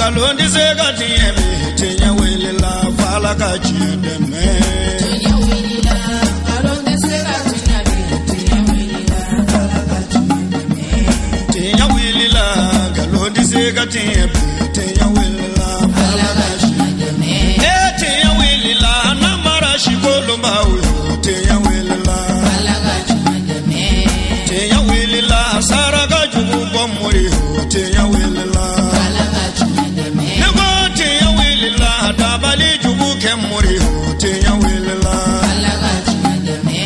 Nkalon tɛ se ka tiɲɛ bi, tiɲɛ wulila f'Ala ka tiɲɛ dɛmɛ. Tiɲɛ wulila, nkalon tɛ se ka tiɲɛ bi, tiɲɛ wulila f'Ala ka tiɲɛ dɛmɛ. Tiɲɛ wulila, nkalon tɛ se ka tiɲɛ bi, tiɲɛ wulila f'Ala ka tiɲɛ dɛmɛ. Ee tiɲɛ wulila, namara si kolonbaw yo, tiɲɛ wulila f'Ala ka tiɲɛ dɛmɛ. Tiɲɛ wulila, saraka jugu bɔ mori yo, tiɲɛ wulila f'Ala ka tiɲɛ dɛmɛ. Ne ko tiɲɛ wulila, dabali jugu kɛ mori yo, tiɲɛ wulila f'Ala ka tiɲɛ dɛmɛ.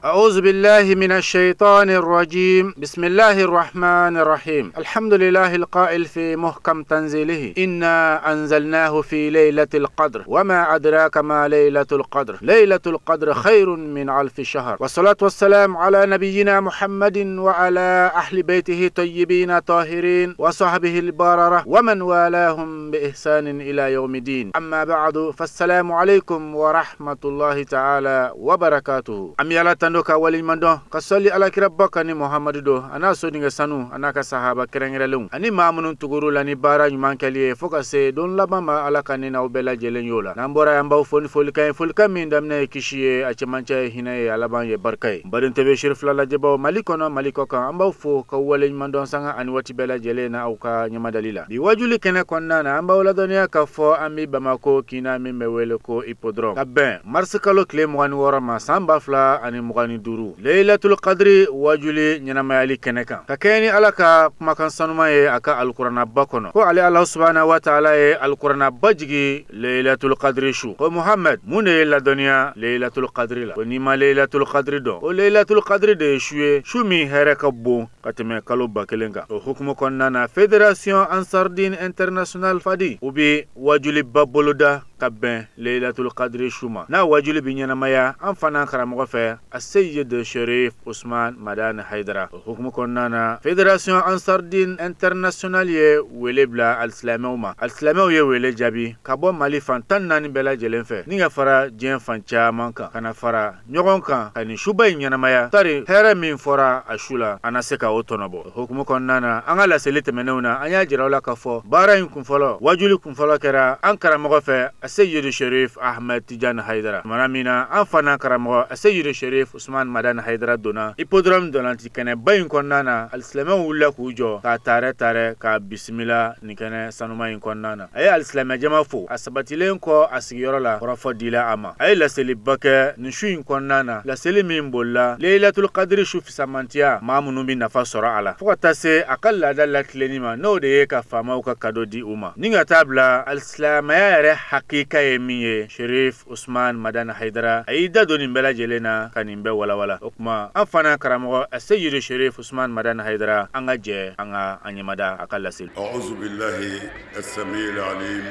أعوذ بالله من الشيطان الرجيم. بسم الله الرحمن الرحيم. الحمد لله القائل في محكم تنزيله: إنا أنزلناه في ليلة القدر وما أدراك ما ليلة القدر، ليلة القدر خير من ألف شهر. والصلاة والسلام على نبينا محمد وعلى أهل بيته طيبين طاهرين وصحبه البررة ومن والاهم بإحسان إلى يوم الدين. أما بعد، فالسلام عليكم ورحمة الله تعالى وبركاته. أم يلا tando ka waleɲuman dɔn ka sɔli alakiraba kan ni Muhamadu do, a n'a sodenkɛ sanu, a n'a ka sahaba kɛrɛnkɛrɛnlenw ani maa minnu tugur'u la ni baara ɲuman kɛli ye fo ka se don laban ma. Ala ka ne n'aw bɛɛ lajɛlen y'o la. N'an bɔra yan, b'aw fo ni folikan ye, folikan min daminɛ ye kisi ye, a cɛmancɛ ye hinɛ ye, a laban ye barika ye. N baden TV Seri fila lajɛbaw Mali kɔnɔ, Mali kɔ kan, an b'aw fo ka waleɲuman dɔn sanga ani waati bɛɛ lajɛlen na aw ka ɲɛmadali la. Bi wajuli kɛnɛ kɔnɔna na, an b'aw ladɔnniya k'a fɔ an bɛ Bamako kinna min bɛ wele ko Hippodrome, ka bɛn marisi kalo tile 26 ma san 2025, Laylatul Qadri wajuli ɲɛnamayali kɛnɛ kan, ka kɛɲɛ ni Ala ka kumakan sanuman ye a ka alikuranaba kɔnɔ, ko ale Ala subahana wa taala ye alikuranaba jigi Laylatul Qadri su. Ko Muhammed, mun de ye ladɔnniya Laylatul Qadri la? Ko n'i ma Laylatul Qadri dɔn, o Laylatul Qadri de ye su ye, su min hɛrɛ ka bon ka tɛmɛ kalo 1000 kan. O hukumu kɔnɔna na, Fédération Ansardine Internationale Fadi, u bi wajuliba boloda ka bɛn Laylatul Qadri su ma. N'a wajuli bi ɲɛnamaya an fana karamɔgɔ fɛ, a Seyyid Sherif Usman Madani Haidara. O hukumu kɔnɔna na, Fédération Ansardine Internationale ye wele bila alisilamɛw ma. Alisilamɛw ye wele jaabi ka bɔ Mali fan 14 bɛɛ lajɛlen fɛ, ni ka fara diɲɛ fan caman kan, ka na fara ɲɔgɔn kan ka nin suba in ɲɛnamaya. Tari hɛrɛ min fɔra a su la, an na se ka o tɔnɔbɔ. O hukumu kɔnɔna na, an ka laseli tɛmɛnenw na, an y'a jira aw la k'a fɔ baara in kunfɔlɔ, wajuli kunfɔlɔ kɛra an karamɔgɔ fɛ, a Seyyid Sherif Ahmed Tijani Haidara. Tumana min na an fana karamɔgɔ a Seyyid Sherif Usman Madani Haidara donna Hippodrome dolanci kɛnɛba in kɔnɔna na, alisilamɛw wulila k'u jɔ k'a taarɛ taarɛ k'a bisimila nin kɛnɛ sanuma in kɔnɔna na. A ye alisilamɛ jama fo. A sabatilen kɔ a sigiyɔrɔ la, kɔrɔfɔ dila a ma. A ye laseliba kɛ nin su in kɔnɔna na, laseli min bolila Laylatul Qadri su fisamantiya, maa minnu bɛ nafa sɔrɔ a la, fo ka taa se a ka laada latilenni ma, n'o de ye ka faamaw ka kado di u ma, ni ka taa bila alisilamɛya yɛrɛ hakika ye min ye. Sherif Usman Madani Haidara a y'i da don nin bɛɛ lajɛlen na ka nin bɛɛ walawala. O tuma an fana karamɔgɔ a Seyyid Sherif Usman Madani Haidara, an ka jɛ an ka an ɲɛmada a ka laseli. أعوذ بالله السميع العليم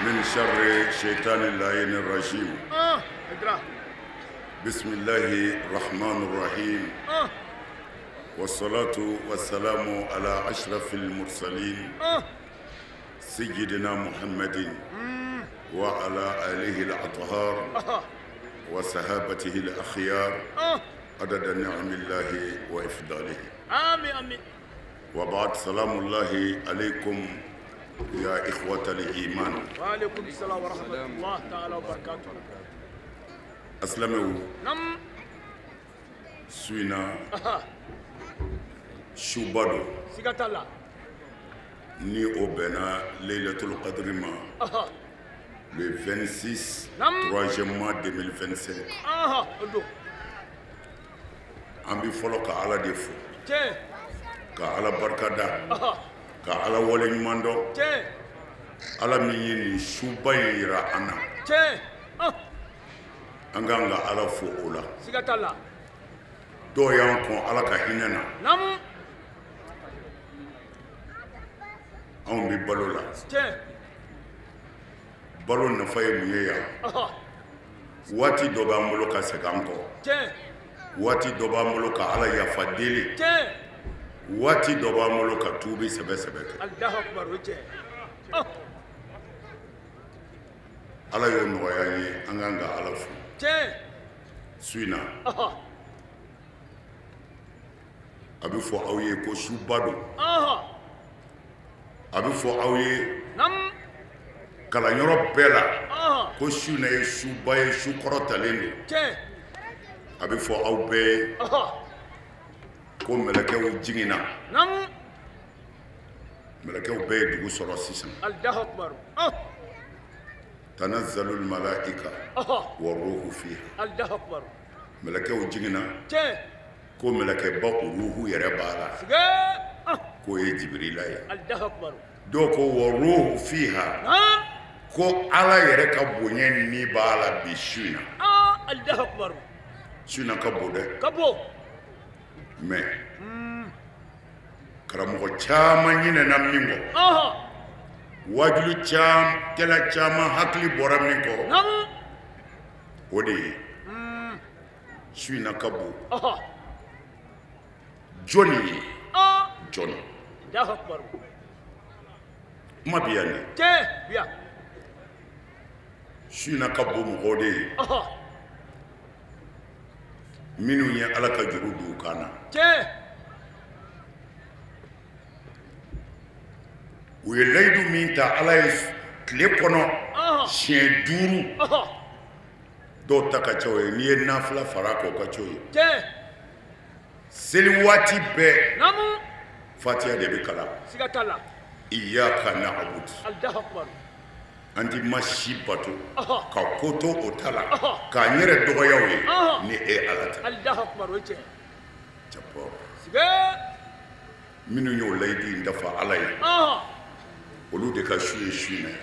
من شر الشيطان اللعين الرجيم. بسم الله الرحمن الرحيم، والصلاة والسلام على أشرف المرسلين سيدنا محمد وعلى آله الأطهار وصحابته الأخيار عدد نعم الله وإفضاله. آمين آمين. وبعد، سلام الله عليكم يا إخوة الإيمان. وعليكم السلام ورحمة الله تعالى وبركاته. أسلموا نعم. سوينا شوبادو سيغاتالا ni o bɛnna Laylatul Qadri ma le 26 troisième mois 2025. An bɛ fɔlɔ ka Ala de fo, ka Ala barikada, ka Ala waleɲuman dɔn, Ala min ye nin suba in yira an na. An kan ka Ala fo o la. Dɔw y'an kɔn Ala ka hinɛ na, anw bɛ balo la. Balo nafa ye mun ye yan? Waati dɔ b'an bolo ka segin an kɔ, waati dɔ b'an bolo ka Ala yafa deli, waati dɔ b'an bolo ka tuubi sɛbɛ sɛbɛ kɛ. Ala y'o nɔgɔya an ye, an kan ka Ala fo. Su in na, a bɛ fɔ aw ye ko suba don. A bɛ fɔ aw ye kalanyɔrɔ bɛɛ la ko su na ye suba ye, su kɔrɔtalen don. A bɛ fɔ aw bɛɛ ye ko mɛlɛkɛw jiginna. Mɛlɛkɛw bɛɛ ye dugu sɔrɔ sisan. Tanazzalul malaika wa ruhu fiha. Mɛlɛkɛw jiginna ko mɛlɛkɛba ruhu yɛrɛ b'a la, k'o ye Jibirila ye. Dɔw ko wa ruhu fiha, ko Ala yɛrɛ ka bonya ni b'a la bi su in na. Su in na ka bon dɛ. Mais karamɔgɔ caman ɲinɛna min kɔ, wajulu kɛla caman hakili bɔra min kɔ, o de ye su in na ka bon. Jɔnni ye jɔnni? Kuma bi yan dɛ. Su in na ka bon mɔgɔw de ye minnu ye Ala ka juru don u kan na. U ye layidu min ta Ala ye tile kɔnɔ siɲɛ 5, dɔw ta ka ca o ye, n'i ye nafila fara a kan o ka ca o ye. Seli waati bɛɛ Fatiha de bɛ kalan. Iyaka na'budu. An ti ma si bato ka ko to o ta la k'an yɛrɛ dɔgɔya o ye ni e Ala tɛ. Minnu y'o layidu in dafa Ala ye, olu de ka su ye su in ye.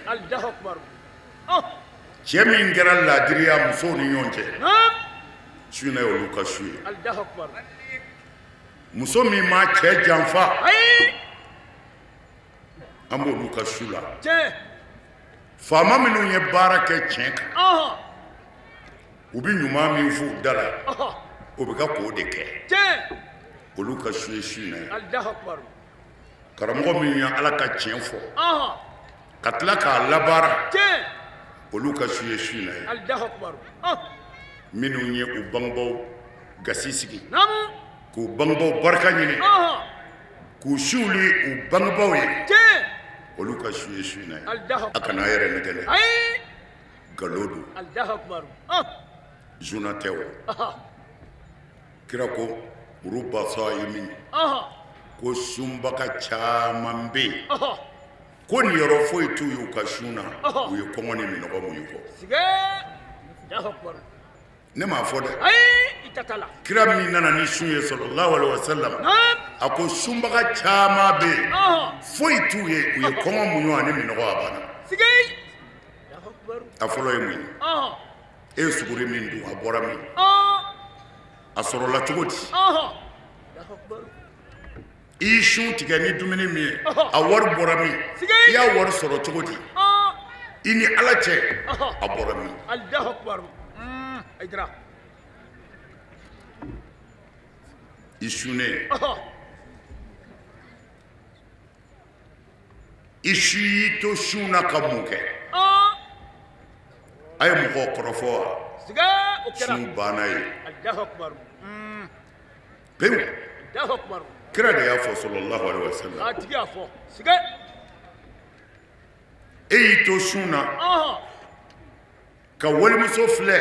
Cɛ min kɛra laadiriya musow ni ɲɔgɔn cɛ, su in ye olu ka su ye. Muso min ma cɛ janfa, an b'olu ka su la. Faama minnu ye baara kɛ tiɲɛ kan, u bɛ ɲuman min f'u da la, o bɛ ka k'o de kɛ. Olu ka su ye su in ye. Karamɔgɔ min ye Ala ka tiɲɛ fɔ ka tila k'a labaara, olu ka su ye su in ye. Minnu ye u bangebaw gasi sigi, k'u bangebaw barika ɲini, k'u siw li u bangebaw ye, olu ka su ye su in ye. A kana a yɛrɛ nɛgɛ dɛ, nkalon don, zuna tɛ o. Kira ko ruba sa'imin, ko sunbaga caman bɛ yen ko niyɔrɔ foyi t'u ye u ka sun na, u ye kɔngɔ ni minɔgɔ mun kɔ. Ne m'a fɔ dɛ. Kira min nana ni sun ye sallallahu alaihi wa sallam, a ko sunbaga caman bɛ yen foyi t'u ye, u ye kɔngɔ muɲu ani minɔgɔ, a banna. A fɔlɔ ye mun ye? E ye suguri min dun, a bɔra min? A sɔrɔla cogo di? I y'i sun tigɛ ni dumuni min ye, a wari bɔra min? I y'a wari sɔrɔ cogo di? I ni Ala cɛ, a bɔra min? I sunnen, i su y'i to sun na ka mun kɛ? A ye mɔgɔw kɔrɔfɔ wa? Sun banna ye pewu. Kira de y'a fɔ sallallahu alaihi wa sallam. E y'i to sun na ka walimuso filɛ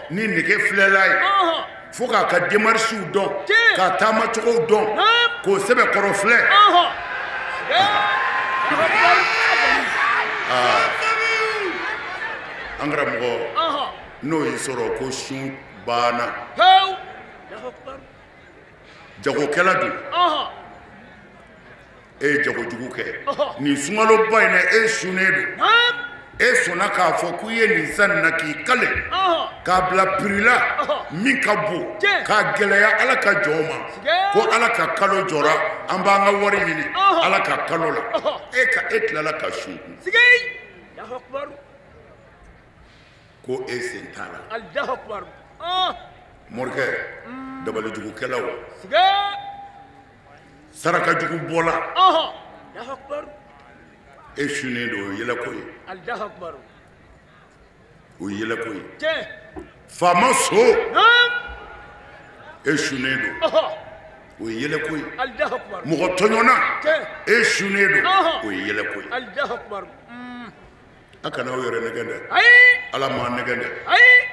ni nege filɛla ye, fo k'a ka démarches dɔn, k'a taamacogow dɔn, k'o sɛbɛkɔrɔ filɛ. An karamɔgɔ, n'o y'i sɔrɔ ko sun banna, jagokɛla dun, e ye jagojugu kɛ nin sunkaloba in na, e sunnen don, e sɔnna k'a fɔ k'i ye nin san na k'i kale k'a bila prix la min ka bon, k'a gɛlɛya Ala ka jɔnw ma, ko Ala ka kalo jɔra, an b'an ka wari ɲini Ala ka kalo la, e ka e tilala ka sun ko e sen t'a la. Morikɛ, dabalijugukɛlaw, sarakajugu bɔla, e sunnen don, o ye yɛlɛko ye, o ye yɛlɛko ye. Faama so, e sunnen don, O ye yɛlɛko ye. Mɔgɔ tɔɲɔna e sunnen don, o ye yɛlɛko ye. A kana aw yɛrɛ nɛgɛn dɛ. Ala m'an nɛgɛn dɛ.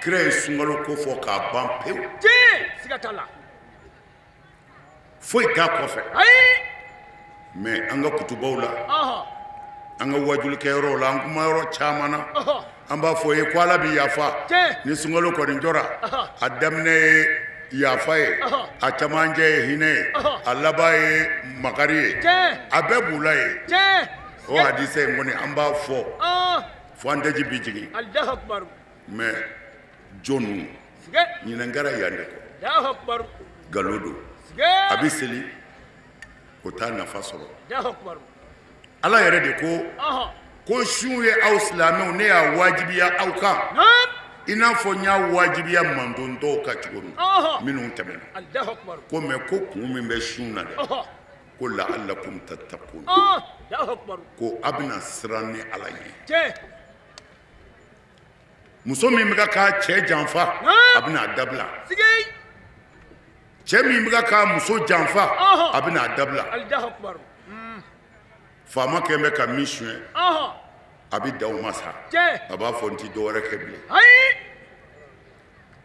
Kira ye sunkalo ko fɔ k'a ban pewu. Foyi t'a kɔfɛ. Mais an ka kutubaw la, an ka wajulikɛyɔrɔw la, an kumayɔrɔ caman na, an b'a fɔ ye ko Ala bi yafa. Ni sunkalo kɔni jɔra, a daminɛ ye yafa ye, a camancɛ ye hinɛ ye, a laban ye makari ye, a bɛɛ b'u la ye. O hadisa in kɔni an b'a fɔ fo an daji bi jigin. Mais jɔnw ɲinɛn kɛra yan de kɔ. Nkalon don. A bɛ seli, o t'a nafa sɔrɔ. Ala yɛrɛ de ko ko sun ye aw silamɛw, ne y'a wajibiya aw kan i n'a fɔ n y'a wajibiya mantɔn tɔw kan cogo min minnu tɛmɛna. Ko mais ko kun min bɛ sun na dɛ, ko la'allakum tattaqun, ko a bɛna siran ni Ala ye. Muso min bɛ k'a cɛ janfa, a bɛna a dabila. Cɛ min bɛ k'a muso janfa, a bɛna a dabila. Faama kɛn bɛ ka min suɲɛ, a bɛ dan o ma sa, a b'a fɔ n ti dɔwɛrɛ kɛ bilen.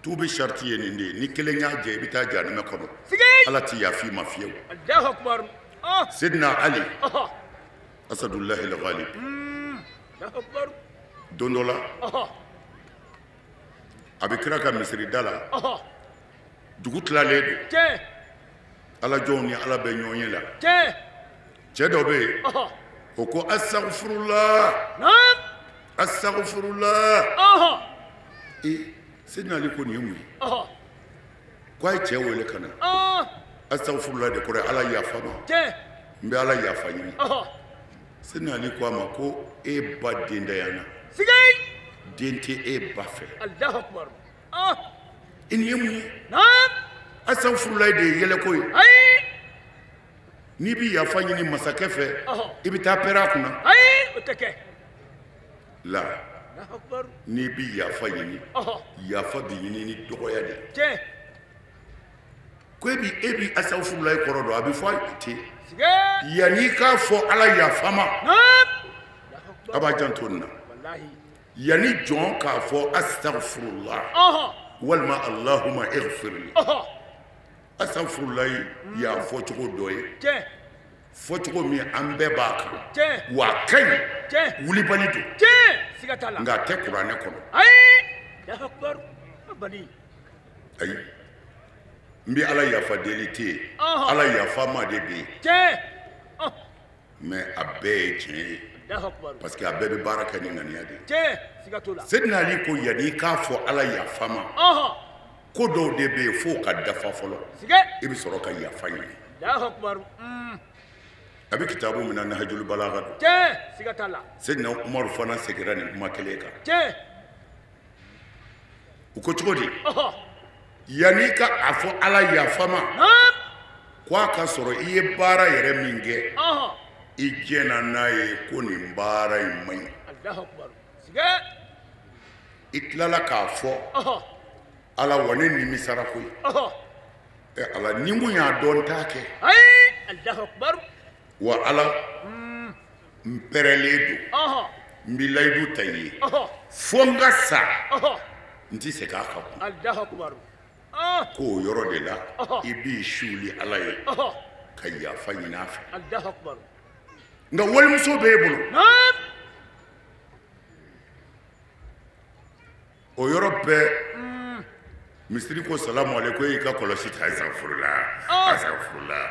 Tuubi sariti ye nin de ye, ni kelen y'a jɛ i bɛ taa jahanama kɔnɔ, Ala ti yafa i ma fiyewu. Sidina Ali Asadullahi al-Ghalib, don dɔ la a bɛ kira ka misiri da la, dugu tilalen don, Ala jɔnw ni Ala bɛ ɲɔgɔn ye la. Cɛ dɔ bɛ yen, o ko astaghfirullah, astaghfirullah. Ee, Sidina Ali ko nin ye mun ye? Ko a ye cɛ wele ka na. Astaghfirullah de kɔrɔ ye Ala yafa ma, n bɛ Ala yafa ɲini. Sidina Ali ko a ma ko e ba den dayana, den tɛ e ba fɛ. I nin ye mun ye? Astaghfirullah de ye yɛlɛko ye. N'i bɛ yafa ɲini masakɛ fɛ, i bɛ taa pɛrɛn a kunna. La, n'i bɛ yafa ɲini, yafa bɛ ɲini ni dɔgɔya de ye. Ko e bi astaghfirullah kɔrɔ dɔn, a bɛ fɔ a ten. Yanni i k'a fɔ Ala yafa ma, a b'a janto nin na. Yanni jɔn k'a fɔ astaghfirullah walima Allahumma ighfirli. Astaghfirullah y'a fɔcogo dɔ ye, fɔcogo min an bɛɛ b'a kan, wa a ka ɲi, wulibali don, nka a tɛ kuranɛ kɔnɔ. Ayi, n bɛ Ala yafa deli tɛ yen, Ala yafa ma de bɛ yen, mais a bɛɛ ye tiɲɛ ye, parce que a bɛɛ bɛ baara kɛ ni ŋaniya de ye. Sidina Ali ko yanni i k'a fɔ Ala yafa ma, ko dɔw de bɛ yen f'o ka dafa fɔlɔ, i bɛ sɔrɔ ka yafa ɲini. A bɛ kitabu min na Nahajul Balagha don. Sidina Umaru fana seginna nin kuma kelen kan. U ko cogo di? Yanni ka a fɔ Ala yafa ma, ko a ka sɔrɔ i ye baara yɛrɛ min kɛ, i jɛnna n'a ye ko nin baara in man ɲi. I tilala k'a fɔ Ala wa ne nimisara koyi. Ɛ Ala, ni n kun y'a dɔn n t'a kɛ. Wa Ala, n pɛrɛlen don, n bɛ layidu ta i ye, fo n ka sa, n tɛ segin a kan kun. K'o yɔrɔ de la, i b'i suuli Ala ye ka yafa ɲini a fɛ. Nka walimuso b'e bolo, o yɔrɔ bɛɛ misiri ko salamu aleykum, e y'i ka kɔlɔsi ta, astaghfirullah, astaghfirullah.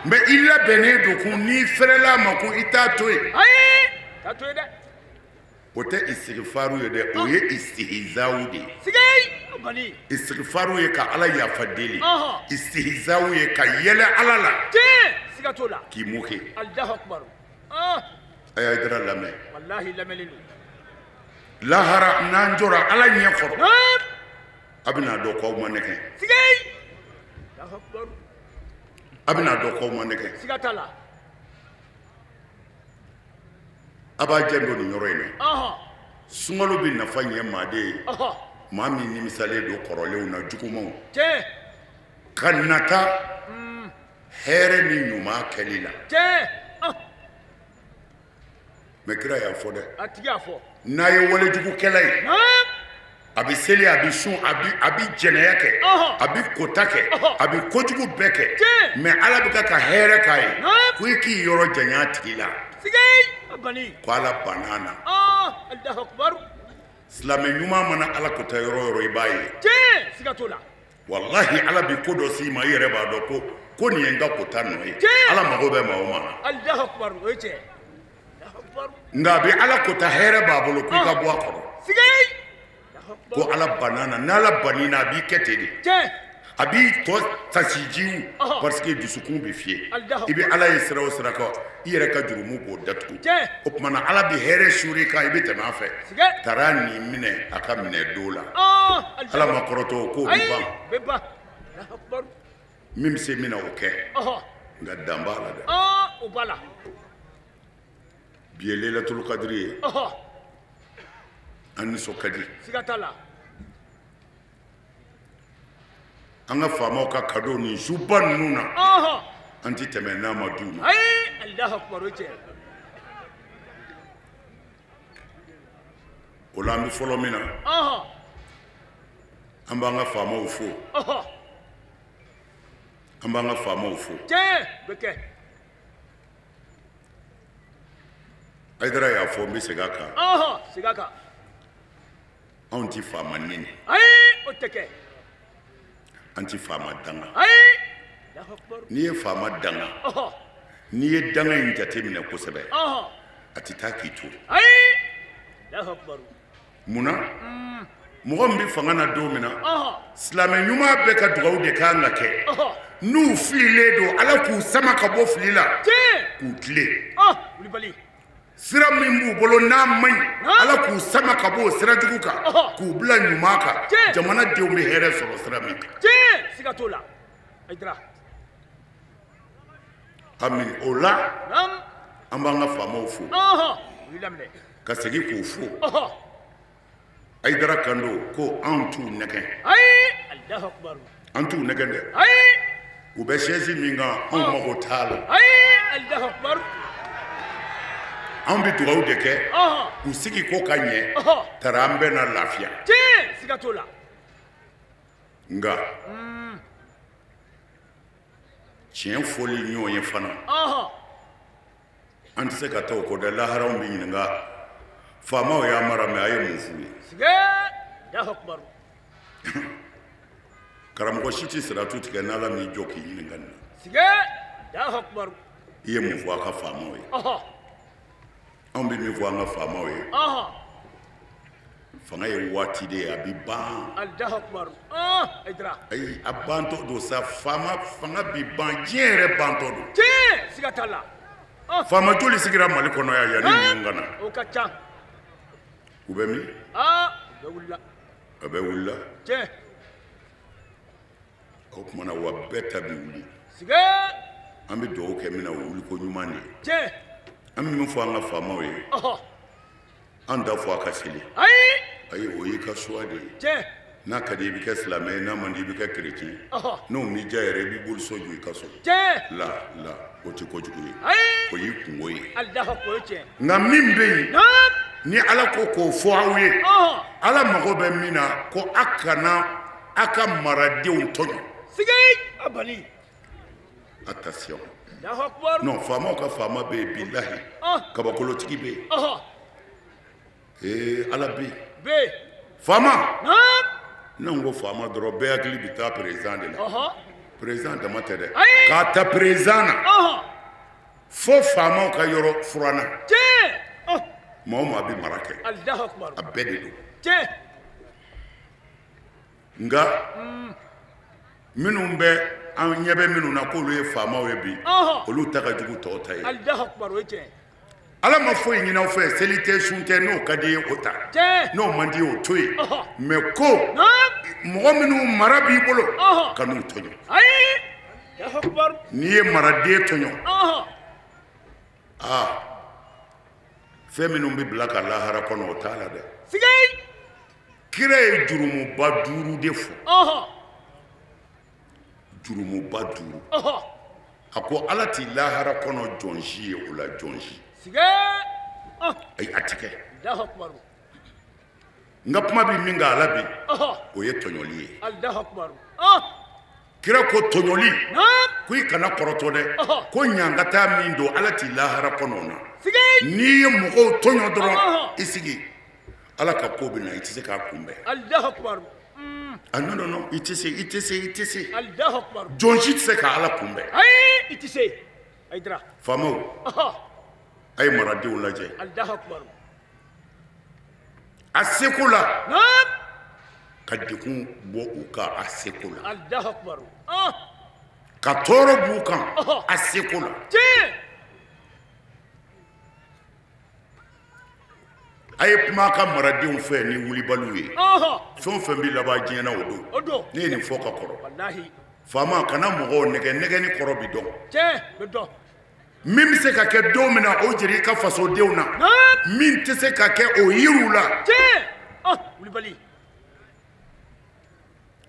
Mais i labɛnnen don kun, n'i fɛrɛla a ma kun, i t'a to yen. O tɛ istighfaru ye dɛ, o ye istihzawu de ye. Istighfaru ye ka Ala yafa deli, istihzawu ye ka yɛlɛ Ala la k'i moquer. A y'a Hayidara lamɛn. Lahara n'an jɔra Ala ɲɛ kɔrɔ, a bɛna dɔn k'aw ma nɛgɛn. A bɛna dɔn k'aw ma nɛgɛn. A b'a jɛ don nin yɔrɔ in na. Sunkalo bɛ nafa ɲɛ maaden ye. Maa min nimisalen don kɔrɔlenw na jugumanw. Tiɲɛ. Ka nata hɛrɛ ni ɲuman kɛli la. Tiɲɛ. Mais kira y'a fɔ dɛ. A tigi y'a fɔ. N'a ye walejugukɛla ye. A bɛ seli, a bɛ sun, a bɛ jɛnɛya kɛ, a bɛ kota kɛ, a bɛ kojugu bɛɛ kɛ. Mais Ala bɛ ka hɛrɛ k'a ye. Ko i k'i yɔrɔ janya a tigi la. Ko Ala banna na. Allahu akbar. Silamɛ ɲuman mana Ala kota yɔrɔ o yɔrɔ i b'a ye. Tiɲɛ, siga t'o la. Walahi Ala bɛ ko dɔ s'i ma i yɛrɛ b'a dɔn ko nin ye n ka kota nɔ ye. Ala mago bɛ maa o maa na. Allahu akbar, o ye tiɲɛ. Nka a bɛ Ala kota hɛrɛ b'a bolo k'i ka bɔ a kɔrɔ. Ko Ala banna na, n'Ala bann'i na a b'i kɛ ten de. A b'i tɔ tasijiw parce que dusukun bɛ fiyɛ. I bɛ Ala ye sira o sira kan, i yɛrɛ ka jurumu b'o datugu. O tuma na Ala bɛ hɛrɛ suur'i kan, i bɛ tɛmɛ a fɛ. Tara nin minɛ a ka minɛ don la. Ala ma kɔrɔtɔ o k'o bɛ ban. Min bɛ se min na o kɛ. Nka dan b'a la dɛ. O b'a la. Bi ye Laylatul Qadri ye. An nisɔn ka di. Siga t'a la. An ka faamaw ka cadeau nin suba ninnu na. An ti tɛmɛ n'a ma d'u ma. Ayi, Allahu akbar, o ye tiɲɛ. O la an bɛ fɔlɔ min na. An b'an ka faamaw fo. An b'an ka faamaw fo. Tiɲɛ bɛ kɛ. Hayidara y'a fɔ, n bɛ segin a kan. Segin a kan. Anw ti faama neni. Ayi, o tɛ kɛ. An ti faama danga. Ayi. N'i ye faama danga, n'i ye danga in jateminɛ kosɛbɛ, a ti taa k'i to. Ayi. Munna? Mɔgɔ min bɛ fanga na don min na, silamɛ ɲuman bɛɛ ka dugawu de kan ka kɛ. N'u fililen don, Ala k'u sama ka bɔ fili la, k'u tilen. Wulibali. Sira min b'u bolo n'a man ɲi, Ala k'u sama ka bɔ o sira jugu kan, k'u bila ɲuman kan, jamanadenw bɛ hɛrɛ sɔrɔ sira min kan. Tiɲɛ, siga t'o la. Hayidara. Ami, o la, an b'an ka faamaw fo. Ka segin k'u fo. Hayidara kan don ko anw t'u nɛgɛn. Ayi, Allahu akbar. An t'u nɛgɛn dɛ. Ayi. U bɛ chaise min kan, anw mago t'a la. Ayi, Allahu akbar. Anw bɛ dugawu de kɛ k'u sigi ko ka ɲɛ, tara an bɛɛ na lafiya. Tiɲɛ, siga t'o la. Nka tiɲɛ fɔli ɲɔgɔn ye fana, an tɛ se ka taa o kɔ dɛ. Laharaw bɛ ɲininka, faamaw y'a mara mɛ a ye mun f'u ye? Karamɔgɔ si tɛ siratu tigɛ n'Ala m'i jɔ k'i ɲininka nin na. I ye mun fɔ a ka faamaw ye? Anw bɛ min fɔ an ka faamaw ye, fanga ye waati de ye, a bɛ ban. Ayi, a bantɔ don sa. Faama fanga bɛ ban, diɲɛ yɛrɛ bantɔ don. Tiɲɛ, siga t'a la. Faama joli sigira Mali kɔnɔ yan yanni ninnu ka na? O ka ca. U bɛ min? U bɛɛ wulila. A bɛɛ wulila. Tiɲɛ. O tuma na wa bɛɛ ta bɛ wuli. An bɛ dugawu kɛ min na, o ye wuliko ɲuman de ye. Tiɲɛ. An bɛ min fɔ an ka faamaw ye, an t'a fɔ a ka seli. Ayi, o y'i ka choix de ye. N'a ka di i bɛ kɛ silamɛ ye, n'a man di i bɛ kɛ chrétien ye. N'o m'i diya yɛrɛ, i b'i boliso jɔ i ka so. La la, o tɛ kojugu ye. O y'i kungo ye. Nka min bɛ yen, ni Ala ko k'o fɔ aw ye, Ala mago bɛ min na, ko a kana a ka maradenw tɔɲɔ. Attention. Non, faamaw ka faama bɛ yen, bilahi. Kabakolotigi bɛ yen. Ee, Ala bɛ yen. Faama. N'anw ko faama dɔrɔn, bɛɛ hakili bɛ taa président de la. Président dama tɛ dɛ. K'a ta président na fo faamaw ka yɔrɔ furanna. Maa o maa bɛ mara kɛ. A bɛɛ de don. Nka minnu bɛ an ɲɛ bɛ minnu na k'olu ye faamaw ye bi, olu ta ka jugu tɔw ta ye. Ala ma foyi ɲini aw fɛ, seli tɛ, sun tɛ, n'o ka di ye o ta, n'o man di ye o to yen. Mais ko mɔgɔ minnu mara b'i bolo, ka n'u tɔɲɔ. N'i ye maraden tɔɲɔ, aa fɛn minnu bɛ bila ka lahara kɔnɔ, o t'a la dɛ. Kira ye jurumuba 5 de fɔ. Jurumuba 5. A ko Ala ti lahara kɔnɔ jɔn si ye o la jɔn si. Ayi a ti kɛ. N ka kuma bɛ min kan ala bi, o ye tɔɲɔli ye. Kira ko tɔɲɔli, ko i kana kɔrɔtɔ dɛ, ko ɲangata min don Ala ti lahara kɔnɔ o na. N'i ye mɔgɔw tɔɲɔ dɔrɔn, i sigi, Ala ka ko bɛ na, i tɛ se k'a kunbɛn. Ah non non non, i tɛ se, i tɛ se, i tɛ se. Jɔn si tɛ se ka Ala kunbɛn. I tɛ se. Faamaw, a ye maradenw lajɛ. A seko la, ka degun bɔ u kan a seko la. Ka tɔɔrɔ b'u kan a seko la. A ye kuma a ka maradenw fɛ ni wulibaliw ye. Fɛn o fɛn bɛ laban diɲɛ na o don. Ne ye nin fɔ ka kɔrɔ. Faama kana mɔgɔw nɛgɛ, nɛgɛni kɔrɔ bi dɔn. Min bɛ se ka kɛ don min na o jira i ka fasodenw na. Min tɛ se ka kɛ o yiriw la.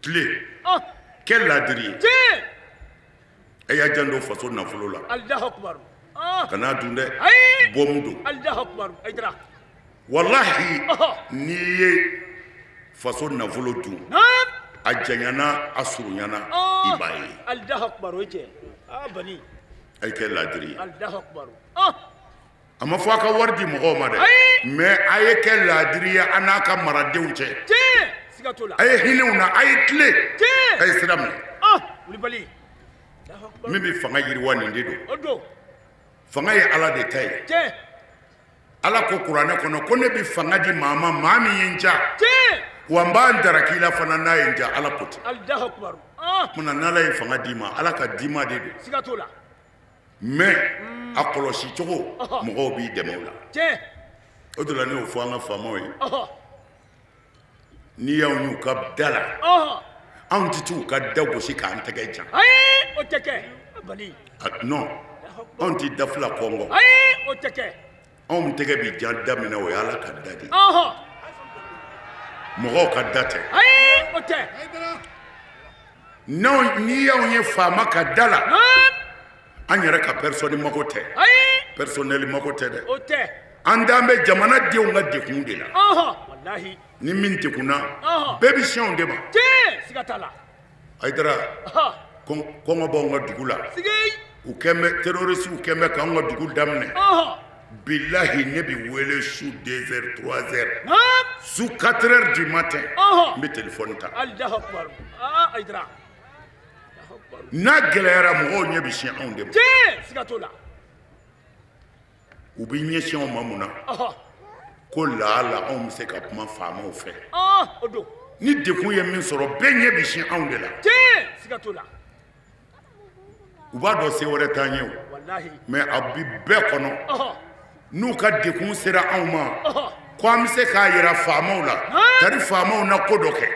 Tile kɛ ladiri ye. A y'a janto faso nafolo la. Kana dun dɛ. Bɔmu don. Walahi n'i ye faso nafolo dun, a janyana a surunyana i b'a ye. A ye kɛ ladiri ye. A ma fɔ a ka wari di mɔgɔw ma dɛ, mais a ye kɛ ladiri ye a n'a ka maradenw cɛ. A ye hinɛ u na, a ye tilen, a ye sira minɛ. Min bɛ fanga yiriwa nin de don. Fanga ye Ala de ta ye. Ala ko kuranɛ kɔnɔ ko ne bɛ fanga di maa ma, maa min ye n ja. Wa n b'a daraki la fana n'a ye n ja, Ala ko ten. Munna n'Ala ye fanga d'i ma, Ala ka d'i ma de don. Mais a kɔlɔsi cogo, mɔgɔw b'i dɛmɛ o la. O de la ne y'o fɔ an ka faamaw ye. N'i y'anw y'u ka da la, anw tɛ t'u ka da gosi k'an tɛgɛ jan. Non, anw tɛ da fila kɔngɔ. Anw tɛgɛ bɛ jan da min na, o ye Ala ka da de ye. Mɔgɔw ka da tɛ. N'i y'anw ye faama ka da la, an yɛrɛ ka personne mako tɛ. Personnel mako tɛ dɛ. An dan bɛ jamanadenw ka degun de la. Ni min degunna, bɛɛ bɛ siɲɛw de ma. Hayidara, kɔngɔ b'anw ka dugu la. U kɛn bɛ terroriste kɛn bɛ k'anw ka dugu daminɛ. Bilahi ne bɛ wele su 2h 3h, su 4h du matin, n bɛ téléphone ta. N'a gɛlɛyara mɔgɔw ɲɛ bɛ sin anw de ma. U bɛ ɲɛsin anw ma mun na? Ko laala anw bɛ se ka kuma faamaw fɛ. Ni degun ye min sɔrɔ, bɛɛ ɲɛ bɛ sin anw de la. U b'a dɔn se wɛrɛ t'an ye o. Mais a bi bɛɛ kɔnɔ, n'u ka degun sera anw ma, ko an bɛ se k'a yira faamaw la, tari faamaw na ko dɔ kɛ.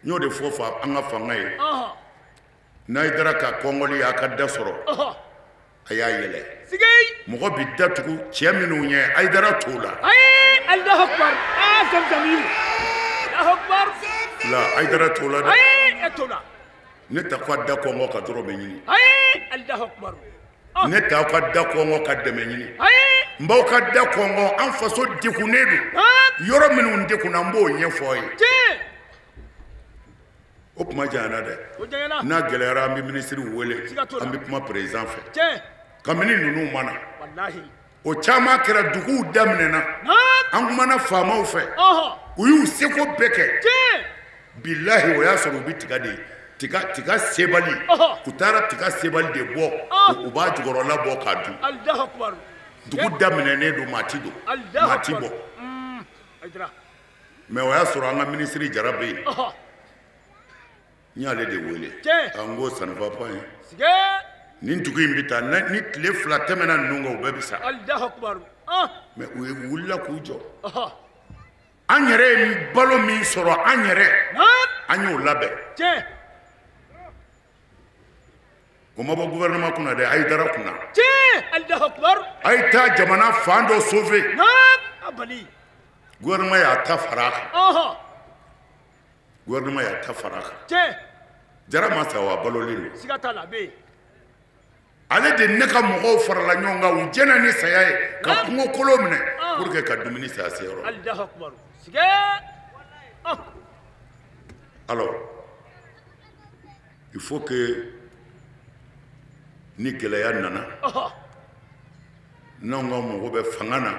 N y'o de fɔ an ka fanga ye. N'a ye dara ka kɔngɔli a ka da sɔrɔ, a y'a yɛlɛ. Mɔgɔ bi datugu cɛ minnu ɲɛ, Hayidara t'o la. La Hayidara t'o la dɛ. Ne t'a ka da kɔngɔ ka dɔrɔmɛ ɲini. Ne t'aw ka da kɔngɔ ka dɛmɛ ɲini. N b'aw ka da kɔngɔ, an faso degunnen don. Yɔrɔ minnu degunna, n b'o ɲɛfɔ aw ye. O kuma janyana dɛ. N'a gɛlɛyara, an bɛ minisiriw wele, an bɛ kuma président fɛ. Kabini ninnu ma na, o caman kɛra duguw daminɛna. An kumana faamaw fɛ, u y'u seko bɛɛ kɛ. Bilahi o y'a sɔrɔ u bɛ tiga de tiga sebali. U taara tiga sebali de bɔ, u b'a jukɔrɔla bɔ k'a dun. Dugu daminɛnen don, maa ti don, maa ti bɔ. Mais o y'a sɔrɔ an ka minisiri Jara bɛ yen. N y'ale de wele. An ko ça ne va pas. Nin dugu in bɛ taa ni tile 2 tɛmɛna ninnu kan, u bɛɛ bɛ sa. Mais u ye wulila k'u jɔ. An yɛrɛ ye balo min sɔrɔ, an yɛrɛ, an y'o labɛn. O ma bɔ gouvernement kunna dɛ, Hayidara kunna. A ye taa jamana fan dɔ sauver. Gouvernement y'a ta fara a kan. Gouvernement y'a ta fara a kan. Jara ma sa wa balolen don. Siga t'a la, a bɛ yen. Ale de ne ka mɔgɔw farala ɲɔgɔn kan, u jɛna ni saya ye ka kungo kolon minɛ pour que ka dumuni san a seyɔrɔ. Alahu akibaru. Siga. Alors, il faut que ni gɛlɛya nana, n'anw ka mɔgɔ bɛ fanga na,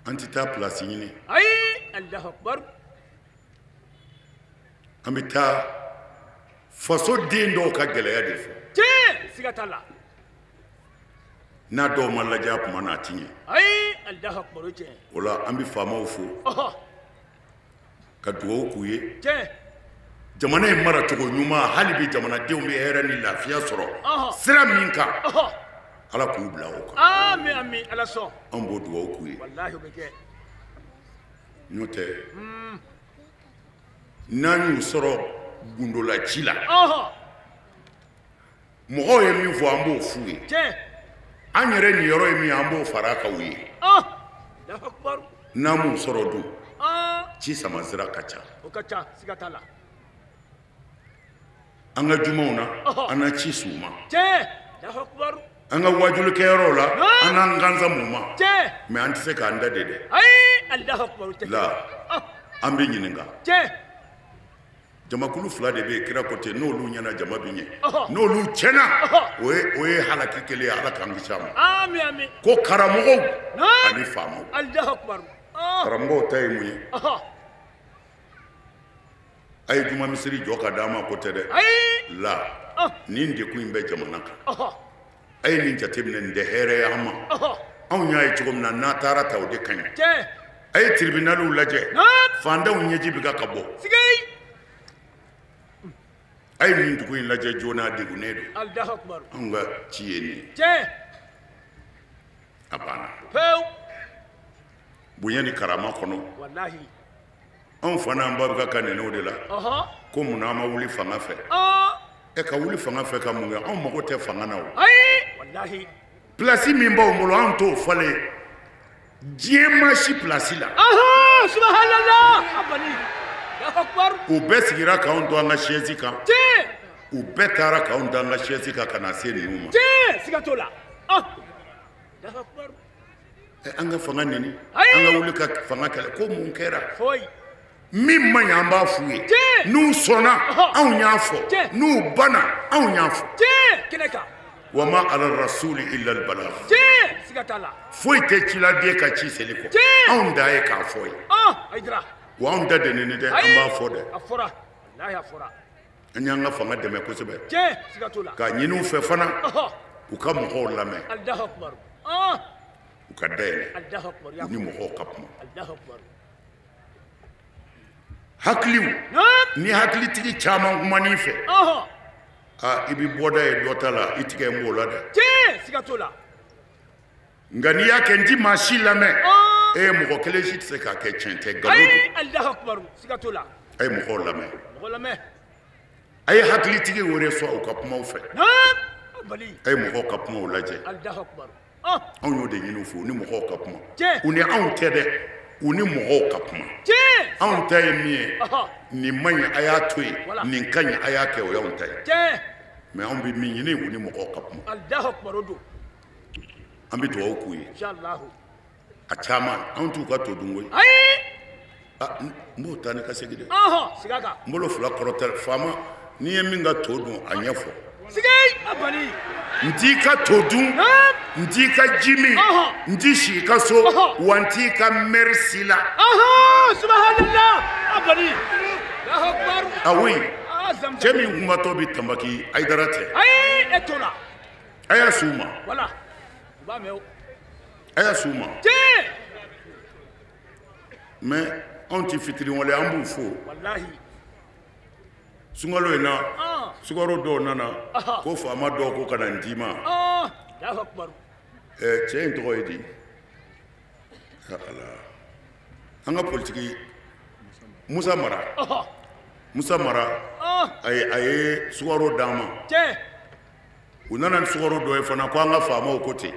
an tɛ taa place ɲini. Ayi, Alahu akibaru. An bɛ taa faso den dɔw ka gɛlɛya de fɔ. Tiɲɛ, siga t'a la. N'a dɔw ma lajɛ a tuma na, a ti ɲɛ. Ayi, Alahu akibaru, tiɲɛ. O la an bɛ faamaw fo. Ka dugawu k'u ye. Tiɲɛ. Jamana in maracogo ɲuman, hali bi jamanadenw bɛ hɛrɛ ni lafiya sɔrɔ sira min kan, Ala k'u bila o kan. Ami ami, Ala sɔn. Anw b'o dugawu k'u ye. Walahi o bɛ kɛ. N'o tɛ, n'an y'u sɔrɔ gundola ci la, mɔgɔw ye min fɔ, an b'o f'u ye. An yɛrɛ niyɔrɔ ye min ye, an b'o fara a kan u ye. N'an m'u sɔrɔ dun, ci sama sira ka ca. O ka ca, siga t'a la. An ka jumaw na, an na ci s'u ma. An ka wajulikɛyɔrɔw la, an n'an gansan m'u ma. Mais an tɛ se k'an da de dɛ. La, an bɛ ɲininka. Jamakulu fila de bɛ yen, kira ko ten, n'olu ɲɛna jama bɛ ɲɛ, n'olu tiɲɛna, o ye halaki kelen ye, Ala k'an kisi a ma. Ko karamɔgɔw ani faamaw. Karamɔgɔw ta ye mun ye? A ye juma misiri jɔ ka d'an ma ko tɛ dɛ. La, nin degun in bɛ jamana kan. A ye nin jateminɛ, nin tɛ hɛrɛ ye an ma. Anw y'a ye cogo min na, n'a taara ta o de ka ɲi. A ye tribunaliw lajɛ, fantanw ɲɛji bɛ ka bɔ. A ye nin dugu in lajɛ joona, a degunnen don. Anw ka ci ye nin ye. A banna. Bonya ni karama kɔnɔ. Anw fa n'an ba bɛ ka nɛnɛ o de la. Ko munna an ma wuli fanga fɛ? Ɛ, ka wuli fanga fɛ ka mun kɛ? Anw mago tɛ fanga na o. Place min b'anw bolo, anw t'o falen diɲɛ maa si place la. U bɛɛ sigira k'anw to an ka chaise kan. U bɛɛ taara k'anw to an ka chaise kan ka na se ninnu ma. Siga t'o la. An ka fanga nɛni, an ka wuli ka fanga kɛlɛ, ko mun kɛra? Min man ɲi, an b'a f'u ye. N'u sɔnna, anw y'a fɔ. N'u banna, anw y'a fɔ. Wa ma ala rasuli illa al balagh. Foyi tɛ ciladen ka ci seli kɔ. Anw da ye k'a fɔ ye. Wa anw da dɛnɛni dɛ, an b'a fɔ dɛ. An y'an ka fanga dɛmɛ kosɛbɛ. K'a ɲini u fɛ fana, u ka mɔgɔw lamɛn. U ka dayɛlɛ. U ni mɔgɔw ka kuma. Hakiliw, ni hakilitigi caman kuman'i fɛ, i bɛ bɔda ye dɔ ta la, i tigɛ n b'o la dɛ. Nka n'i y'a kɛ n ti maa si lamɛn, e mɔgɔ kelen si tɛ se k'a kɛ, tiɲɛ tɛ, nkalon don. A ye mɔgɔw lamɛn. A ye hakilitigi wele sɔn u ka kumaw fɛ. A ye mɔgɔw ka kumaw lajɛ. Anw y'o de ɲini u fɛ, u ni mɔgɔw ka kuma. U ni anw tɛ dɛ, u ni mɔgɔw ka kuma. Anw ta ye min ye, nin man ɲi, a y'a to yen, nin ka ɲi, a y'a kɛ, o y'anw ta ye. Mais anw bɛ min ɲini, u ni mɔgɔw ka kuma. An bɛ dugawu k'u ye. A caman, anw t'u ka to dun koyi. N b'o taa ni ka segin dɛ. N bolo fila kɔrɔta, faama, n'i ye min ka to dun, a ɲɛfɔ. N t'i ka to dun, n t'i ka ji min, n t'i sigi i ka so, wa n t'i ka mɛri si la. Ah oui, cɛ min kumatɔ bɛ tanbaki Hayidara tɛ. A y'a s'u ma. A y'a s'u ma. Mais anw tɛ fitiriwale, an b'u fo. Sunkalo in na, sukaro dɔw nana, ko faama dɔw ko ka na n d'i ma. Cɛ in tɔgɔ ye di? Ala, an ka politiki Musa Mara. Musa Mara, a ye sukaro d'an ma. U nana ni sukaro dɔ ye fana, ko an ka faamaw ko ten.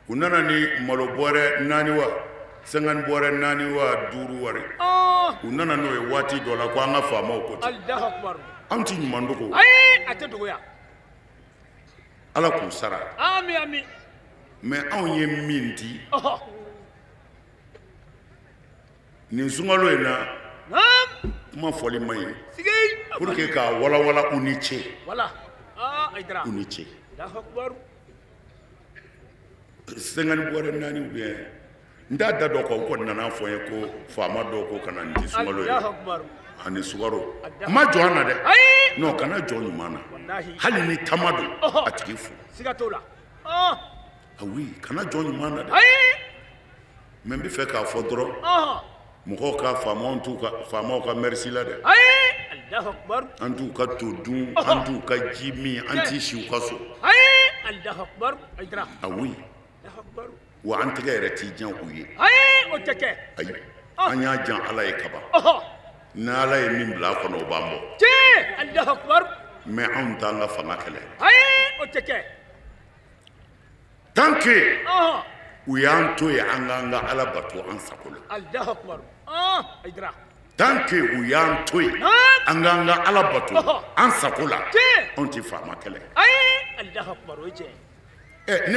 U nana ni malo bɔrɛ 4 wa 50 bɔrɛ 4 wa 5 wari. U nana n'o ye waati dɔ la ko an ka faamaw ko ten. Allahu akbar. Anw ti ɲuman dogo. Ayi, a tɛ dogo yan. Ala k'u sara. Ami ami. Mais anw ye min di. Nin sunkalo in na. Kuma fɔli man ɲi. Pour que k'a walawala u ni ce. Voilà. Ah, Aïdara. U ni ce. Allahu akbar. 50 bɔrɛ 4 ou bien n t'a da dɔ kan u kɔni nana fɔ n ye ko faama dɔw ko ka na nin di sunkalo ye. Allahu akbar. Ani sukaro. N ma jɔ an na dɛ. Ayi. Non, kana jɔ ɲuman na. Wallahi. Hali ni tama don, a tigi fo. Siga t'o la. Ah oui, kana jɔ ɲuman na dɛ. Ayi. Mais n bɛ fɛ k'a fɔ dɔrɔn. Mɔgɔw ka faamaw t'u ka faamaw ka merci la dɛ. Ayi. Allahu akbar. An t'u ka to dun, an t'u ka ji min, an t'i si u ka so. Ayi. Allahu akbar. Aïdara. Ah oui. Allahu akbar. Wa an tɛgɛ yɛrɛ t'i jan u ye. Ayi, o tɛ kɛ. Ayi. An y'a jan Ala ye kaban. N'Ala ye min bila a kɔnɔ o b'an bɔ. Tiɲɛ. Allahu akbar. Mais anw t'an ka fanga kɛlɛ. Ayi, o tɛ kɛ. Tant que u y'an to yen an k'an ka Ala bato an sago la. Allahu akbar. Aïdara. Tant que u y'an to yen an k'an ka Ala bato an sago la. Anw tɛ faama kɛlɛ. Ayi, Allahu akbar, o ye tiɲɛ ye. Ɛ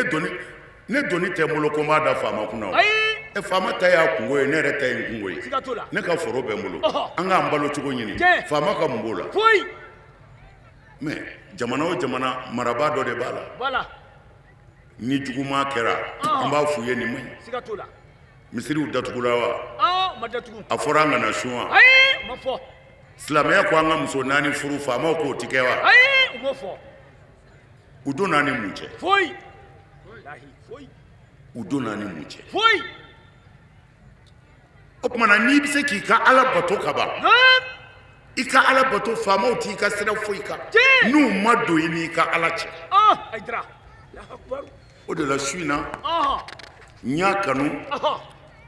ne doni tɛ n bolo ko n b'a da faama kunna o. Ayi. Ɛ faama ta y'a kungo ye, ne yɛrɛ ta ye n kungo ye. Siga t'o la. Ne ka foro bɛ n bolo. An k'an balo cogo ɲini. Faama ka mun b'o la? Foyi. Mais jamana o jamana marabaa dɔ de b'a la. Voilà. Ni juguman kɛra, an b'a f'u ye nin man ɲi. Siga t'o la. Misiriw datugula wa? Ma datugu. A fɔra an kana sun wa? Ayi, ma fɔ. Silamɛya ko an ka muso 4 furu, faamaw k'o ti kɛ wa? Ayi, u m'o fɔ. U donna ni mun cɛ? Foyi. Walahi, foyi. U donna ni mun cɛ? Foyi. O tuma na n'i bɛ se k'i ka Ala bato ka ban. I ka Ala bato, faamaw t'i ka sira foyi kan. N'u ma don i n'i ka Ala cɛ. Aïdara. O de la su in na, n y'a kanu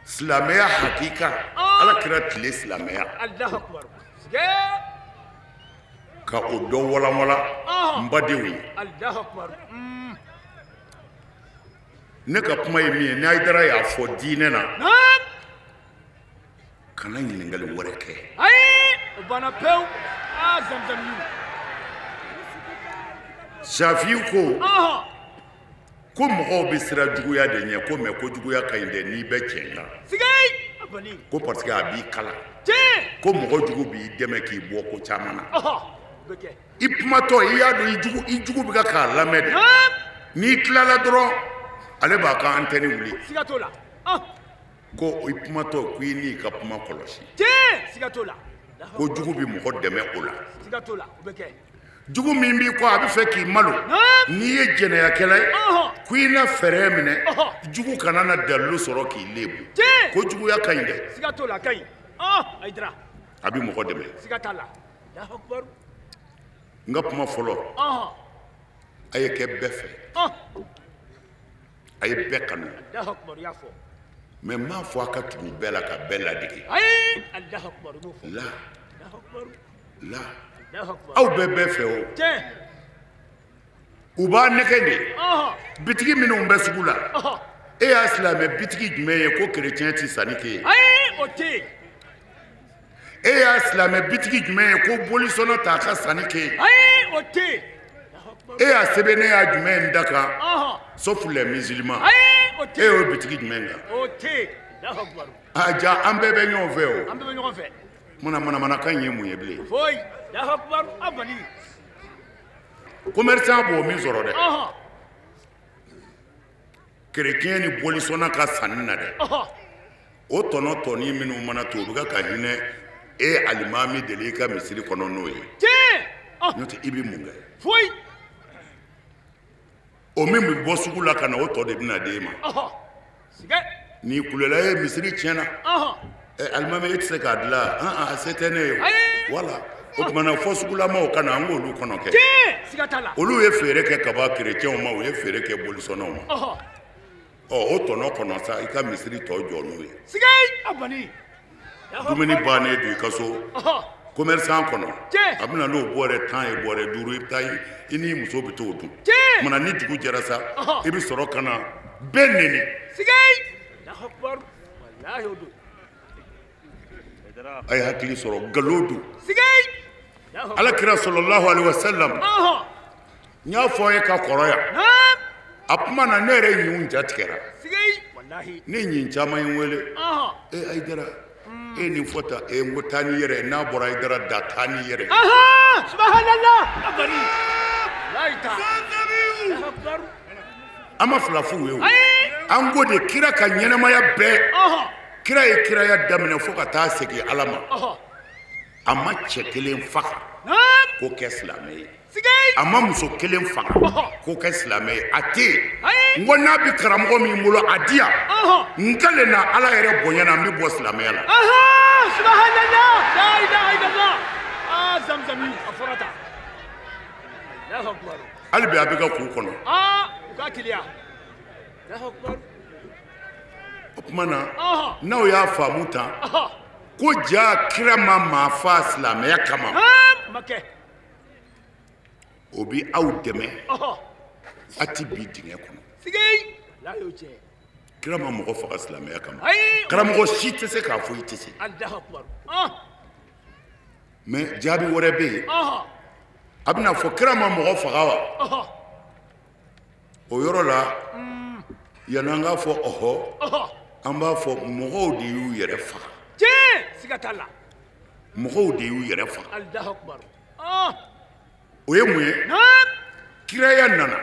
silamɛya hakika, Ala kira tile silamɛya. Allahu akbar. Ka o dɔ walanwalan n badenw ye. Allahu akbar. Ne ka kuma ye min ye, ni Aïdara y'a fɔ diinɛ na, kana ɲininkali wɛrɛ kɛ. Ayi, o banna pewu. Zamzam yu. Shafiyu ko. Ko mɔgɔw bɛ siran juguya de ɲɛ, ko mais ko juguya ka ɲi dɛ n'i bɛ tiɲɛ kan. Ko parce que a b'i kalan. Ko mɔgɔ jugu b'i dɛmɛ k'i bɔ ko caman na. I kumatɔ i y'a dɔn i jugu bɛ ka k'a lamɛn de. N'i tilala dɔrɔn ale b'a ka antenne wuli. Siga t'o la. Ko i kumatɔ ko i n'i ka kuma kɔlɔsi. Siga t'o la. Ko jugu bɛ mɔgɔ dɛmɛ o la. Siga t'o la, o bɛ kɛ. Jugu min b'i kɔ a bɛ fɛ k'i malo. N'i ye jɛnɛyakɛla ye, ko i na fɛɛrɛ minɛ, jugu kana na dalilu sɔrɔ k'i lebu. Ko juguya ka ɲi dɛ. Siga t'o la, a ka ɲi. Aïdara. A bɛ mɔgɔ dɛmɛ. Siga t'a la. N ka kuma fɔlɔ. A ye kɛ bɛɛ fɛ. A ye bɛɛ kanu. Allahu akbar, i y'a fɔ. Mais n m'a fɔ a ka tugu bɛɛ la ka bɛɛ ladege. Ayi, Allahu akbar, i m'o fɔ. La. Allahu akbar. La. Aw bɛɛ bɛɛ fɛ o. U b'a nɛgɛ de. Bitigi minnu bɛ sugu la. E y'a silamɛ bitigi jumɛn ye ko kerecɛn tɛ sanni kɛ yen? Ayi, o tɛ yen. E y'a silamɛ bitigi jumɛn ye ko bolisɔnna t'a ka sanni kɛ yen? Ayi, o tɛ yen. E y'a sɛbɛn ne y'a jumɛn da kan? Sauf les musulmans. Ayi, o tɛ yen. E y'o bitigi jumɛn kan? O tɛ yen. A ja an bɛɛ bɛ ɲɔgɔn fɛ o. An bɛɛ bɛ ɲɔgɔn fɛ. Mana manamanakan ye mun ye bilen? Foyi. Allahu akbar, abali. Commerçant b'o min sɔrɔ dɛ. Chrétien ni bolisɔnna ka sanni na dɛ. O tɔnɔ tɔni minnu mana to, u bɛ ka hinɛ e alimami deli i ka misiri kɔnɔ n'o ye. N'o tɛ i bɛ mun kɛ? Foyi. O min bɛ bɔ sugu la ka na, o tɔ de bɛna d'e ma. N'i kulela e misiri tiɲɛna. Alimami e tɛ se k'a dilan, a se tɛ ne ye o. Voilà. O tuma na fɔ sugulamaw ka na an k'olu kɔnɔ kɛ. Siga t'a la. Olu ye feere kɛ ka ban kerecɛnw ma, u ye feere kɛ bolisɔnnaw ma. Ɔ o tɔnɔ kɔnɔ sa, i ka misiri tɔ jɔ n'o ye. Dumuni bannen don i ka so. Commerçant kɔnɔ. A bɛna n'o bɔrɛ 10 ye, bɔrɛ 5, i bɛ taa i n'i muso bɛ t'o dun. Kumana ni dugu jɛra sa, i bɛ sɔrɔ ka na bɛɛ neni. A ye hakili sɔrɔ nkalon don. Ala kira sallallahu alaihi wasallam n y'a fɔ a ye ka kɔrɔ yan. A kuma na ne yɛrɛ ɲinw ja tigɛra. Ne ɲin caman ye n wele. E Hayidara e nin fɔ tan e n ko taa n'i yɛrɛ ye n'a bɔra Hayidara da taa n'i yɛrɛ ye. Subhanallah. An ma fila f'u ye o. An ko de kira ka ɲɛnamaya bɛɛ. Kira ye kiraya daminɛ fo ka taa segin Ala ma. A ma cɛ kelen faga k'o kɛ silamɛ ye. A ma muso kelen faga k'o kɛ silamɛ ye. A tɛ yen. N ko n'a bɛ karamɔgɔ min bolo a di yan. N kalen na Ala yɛrɛ bonya na n bɛ bɔ silamɛya la. Subhanallah. La ilaha illallah. Ah Zamzami a fɔra tan. Allahu akbar. Hali bi a bɛ ka k'u kɔnɔ. U ka teliya. Allahu akbar. O tuma na n'aw y'a faamu tan ko ja kira ma maa fa silamɛya kama. O bi aw dɛmɛ a ti bi dingɛ kɔnɔ. Kira ma mɔgɔ faga silamɛya kama. Karamɔgɔ si tɛ se k'a fɔ i tɛ se. Mais jaabi wɛrɛ bɛ yen. A bɛna fɔ kira ma mɔgɔ faga wa? O yɔrɔ la yanni an k'a fɔ ɔhɔ an b'a fɔ mɔgɔw de y'u yɛrɛ faga. Siga t'a la. Mɔgɔw de y'u yɛrɛ faga. O ye mun ye? Kiraya nana.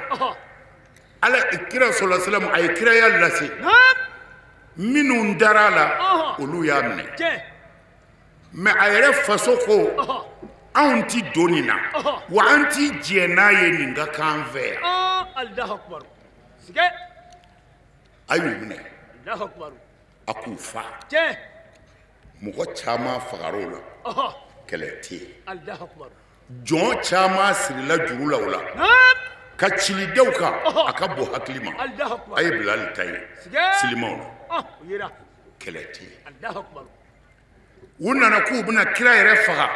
Ala kira sallallahu alaihi wasallam a ye kiraya lase. Minnu dara a la olu y'a minɛ. Mais a yɛrɛ faso ko anw ti don nin na wa an ti jɛ n'a ye nin ka k'an fɛ yan. A y'u minɛ. A k'u fa. Mɔgɔ caman fagar'o la. Kɛlɛ tɛ yen. Jɔn caman sirila juru la o la. Ka cilidenw kan a ka bon hakili ma. A ye Bilali ta ye silimaw la. Kɛlɛ tɛ yen. U nana k'u bɛna kira yɛrɛ faga.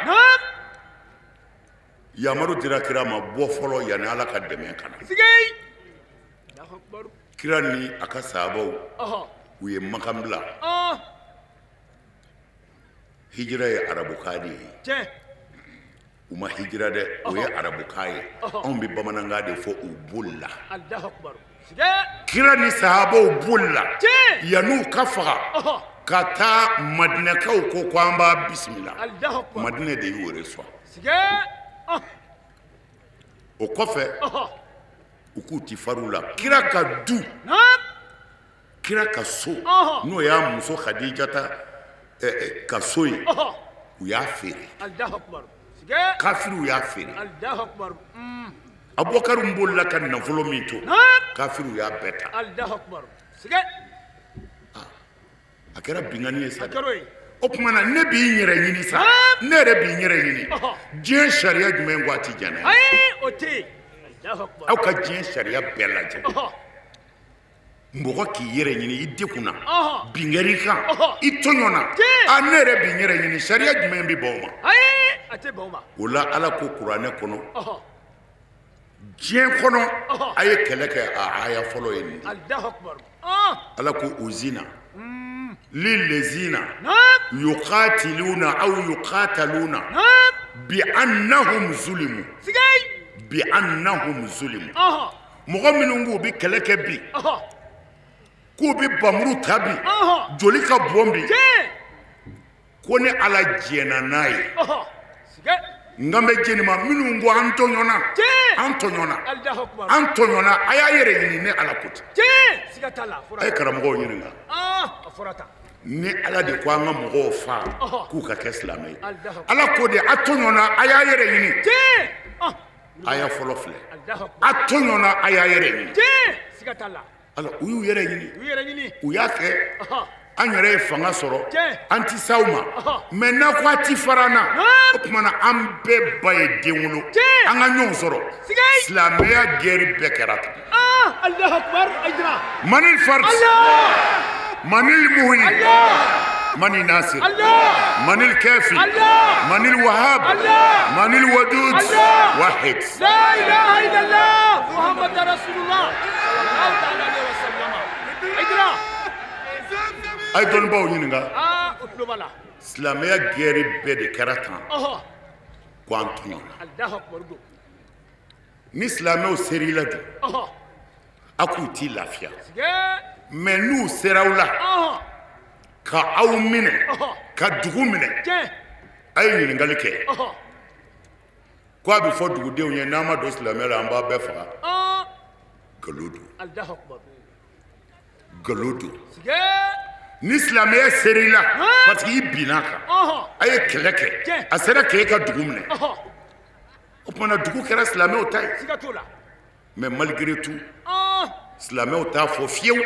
Yamaru dira kira ma bɔ fɔlɔ yanni Ala ka dɛmɛ ka na. Kira ni a ka sahabaw u ye Makan bila. Hijira ye arabukan de ye. U ma hijira dɛ, o ye arabukan ye. Anw bɛ bamanankan de fɔ u bolila. Kira ni sahabaw bolila yann'u ka faga ka taa Madinɛkaw ko ko an b'a bisimila. Madinɛ de y'u reçoit. O kɔfɛ u k'u ti far'u la. Kira ka du, kira ka so n'o y'a muso Khadijata ka so ye, u y'a feere. Kafiriw y'a feere. Abubakar bolila ka nafolo min to, kafiriw y'a bɛɛ ta. A kɛra binkanni ye sa. O tuma na ne b'i n yɛrɛ ɲini sa, ne yɛrɛ b'i n yɛrɛ ɲini. Diɲɛ sariya jumɛn ko a ti jɛn n'a ye? Aw ka diɲɛ sariya bɛɛ lajɛ. Mɔgɔ k'i yɛrɛ ɲini i dekunna, bin kɛr'i kan, i tɔɲɔna, a ne yɛrɛ b'i n yɛrɛ ɲini, sariya jumɛn bɛ ban o ma? O la Ala ko kuranɛ kɔnɔ, diɲɛ kɔnɔ a ye kɛlɛ kɛ a aya fɔlɔ ye nin de. Ala ko uzina lilezina yuqatiluna aw yuqataluna bi annahum zulimu. Bi annahum zulimu. Mɔgɔ minnu k'u bɛ kɛlɛ kɛ bi, k'u bɛ bamuru ta bi, joli ka bɔn bi, ko ni Ala jɛnna n'a ye. N kan bɛ jɛni ma minnu ko an tɔɲɔna, an tɔɲɔna, an tɔɲɔna, a y'a yɛrɛ ɲini ni Ala ko ten. A ye karamɔgɔw ɲininka. Ni Ala de ko an ka mɔgɔw fa k'u ka kɛ silamɛ ye, Ala ko de a tɔɲɔna a y'a yɛrɛ ɲini. Aya fɔlɔ filɛ. A tɔɲɔna a y'a yɛrɛ ɲini. Ala u y'u yɛrɛ ɲini. U y'a kɛ. An yɛrɛ ye fanga sɔrɔ, an ti s'aw ma, mais n'a ko a ti fara an na, o tuma na an bɛɛ ba ye den wolo, an ka ɲɔgɔn sɔrɔ. Silamɛya guerre bɛɛ kɛra tan. Manil fard, manil muhyi, manil nasir, manil kafi, manil wahab, manil wadud, wahid. La ilaha illallah, Muhammad Rasulullah. A ye dɔnnibaaw ɲininka. Silamɛya guerre bɛɛ de kɛra tan. Ko an tɔɲɔna. Ni silamɛw sera i la dun, a k'u t'i lafiya. Mais n'u sera aw la, ka aw minɛ, ka dugu minɛ, a ye ɲininkali kɛ. Ko a bɛ fɔ dugudenw ye n'an ma don silamɛya la an b'a bɛɛ faga. Nkalon don. Nkalon don. Ni silamɛya sera i la, parce que i binna a kan, a ye kɛlɛ kɛ, a sera k'e ka dugu minɛ. O tuma na dugu kɛra silamɛw ta ye. Mais malgré tout, silamɛw t'a fɔ fiyewu.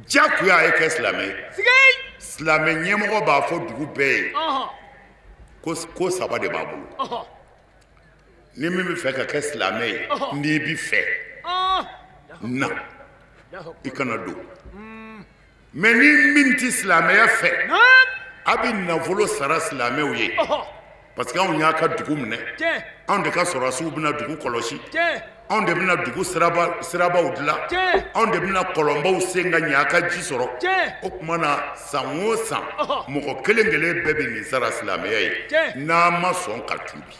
Diyagoya a ye kɛ silamɛ ye. Silamɛ ɲɛmɔgɔ b'a fɔ dugu bɛɛ ye ko saba de b'a bolo. Ni min bɛ fɛ ka kɛ silamɛ ye, n'i bɛ fɛ, na i kana don. Mais ni min tɛ silamɛya fɛ, a bɛ nafolo sara silamɛw ye. Parce que anw y'a ka dugu minɛ, anw de ka sɔrɔdasiw bɛna dugu kɔlɔsi, anw de bɛna dugu sirabaw dilan, anw de bɛna kɔlɔnbaw sen ka ɲɛ a ka ji sɔrɔ. O tuma na san o san mɔgɔ kelen kelen bɛɛ bɛ nin sara silamɛya ye n'a ma sɔn ka tuubi.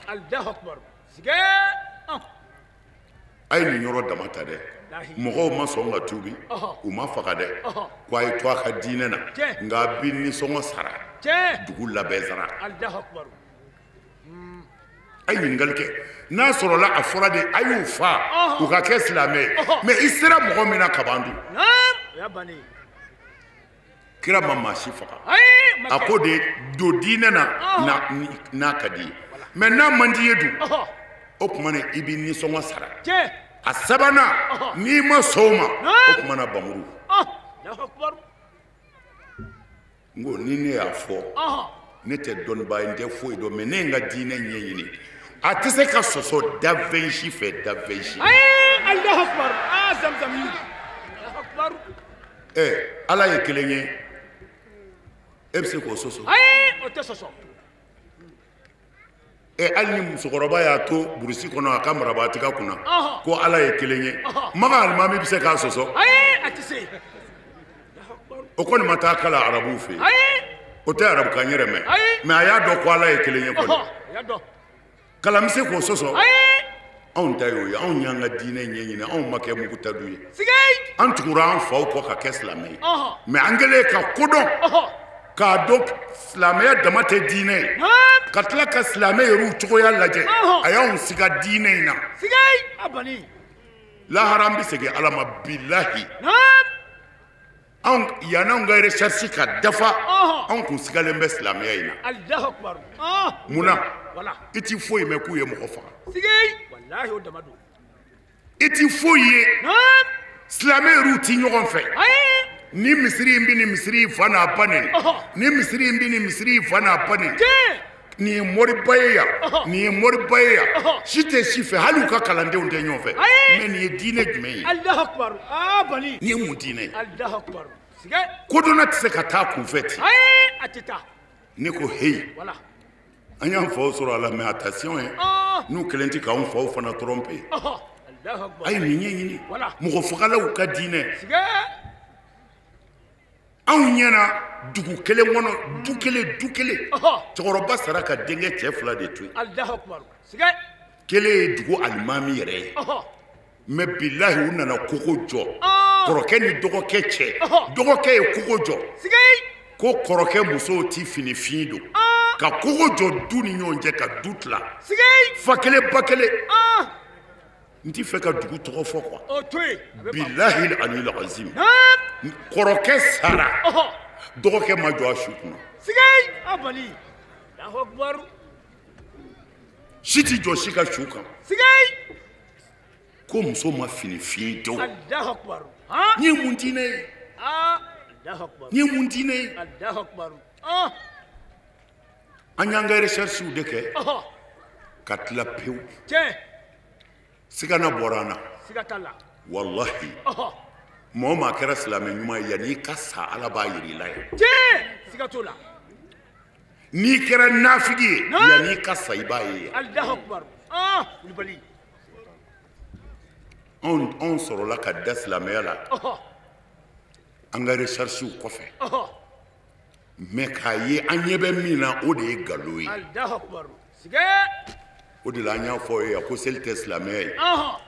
A ye nin yɔrɔ dama ta dɛ. Mɔgɔw ma sɔn ka tuubi, u ma faga dɛ. Ko a ye to a ka diinɛ na, nka a bɛ nisɔngɔ sara, dugu labɛn sara. A ye ɲininkali kɛ n'a sɔrɔla a fɔra de a y'u fa u ka kɛ silamɛ ye, mais i sera mɔgɔ min na kaban dun. Kira ma maa si faga. A ko de don diinɛ na n'a ka di ye, mais n'a man di ye dun, o tuma na i b'i nisɔngɔ sara. A sabanan n'i ma sɔn o ma, o tuma na bamuru. N ko ni ne y'a fɔ, ne tɛ dɔnnibaa ye, n tɛ foyi dɔn, mais ne ye n ka diinɛ ɲɛɲini. A tɛ se ka sɔsɔ dafɛn si fɛ, dafɛn si. Ala ye kelen ye, e bɛ se k'o sɔsɔ? O tɛ sɔsɔ. Hali ni musokɔrɔba y'a to burusi kɔnɔ a ka marabaatiga kunna ko Ala ye kelen ye, Makan alimami bɛ se k'a sɔsɔ? A tɛ se. O kɔni ma taa kalan arabuw fɛ yen. O tɛ arabukan yɛrɛ mɛn, mais a y'a dɔn ko Ala ye kelen ye kɔni. Kalan bɛ se k'o sɔsɔ? Anw ta y'o ye, anw y'an ka diinɛ ɲɛɲini, anw ma kɛ mugutadu ye. An tugura an faw kɔ ka kɛ silamɛ ye, mais an kɛlen ka kodɔn k'a dɔn silamɛya dama tɛ diinɛ ye, ka tila ka silamɛ yɛrɛw cogoya lajɛ, a y'anw siga diinɛ in na. Lahara an bɛ segin Ala ma bilahi. Anw yann'anw ka recherche ka dafa, anw kun sigalen bɛ silamɛya in na. Munna? I ti foyi mɛn k'u ye mɔgɔ faga. I ti foyi ye silamɛ yɛrɛw ti ɲɔgɔn fɛ. Ni misiri in bɛ ni misiri in fa n'a ba neni, ni misiri in bɛ ni misiri in fa n'a ba neni, nin ye moriba ye yan, nin ye moriba ye yan, si tɛ si fɛ, hali u ka kalandenw tɛ ɲɔgɔn fɛ. Mais nin ye diinɛ jumɛn ye? Nin ye mun diinɛ ye? Kodɔnna tɛ se ka taa kunfɛ ten. Ne ko heyi, an y'an faw sɔrɔ a la, mais attention ye, n'u kelen tɛ k'anw faw fana tromper. A ye nin ɲɛɲini, mɔgɔ fagalaw ka diinɛ. Anw ɲɛna dugu kelen kɔnɔ, du kelen du kelen, cɛkɔrɔba sara ka denkɛ cɛ fila de to yen. Kelen ye dugu alimami yɛrɛ ye, mais bilahi u nana kogo jɔ, kɔrɔkɛ ni dɔgɔkɛ cɛ, dɔgɔkɛ ye kogo jɔ, ko kɔrɔkɛ musow ti fini fin don, ka kogo jɔ du ni ɲɔgɔn cɛ ka du tila, fa kelen ba kelen. N ti fɛ ka dugu tɔgɔ fɔ quoi. Bilahi aliyul azim. Kɔrɔkɛ sara, dɔgɔkɛ ma jɔ a su kunna. Si ti jɔ si ka su kan. Ko muso ma fini fin don. Nin ye mun diinɛ ye? Nin ye mun diinɛ ye? An y'an ka recherche de kɛ ka tila pewu. Sigana bɔra an na. Walahi, mɔgɔ o maa kɛra silamɛ ɲuman ye, yanni i ka sa Ala b'a yir'i la yan. N'i kɛra nafigi ye, yanni i ka sa i b'a ye yan. Anw sɔrɔla ka da silamɛya la. An ka recherche kɔfɛ. Mais k'a ye an ɲɛ bɛ min na o de ye nkalon ye. O de la an y'a fɔ aw ye yan ko seli tɛ silamɛya ye.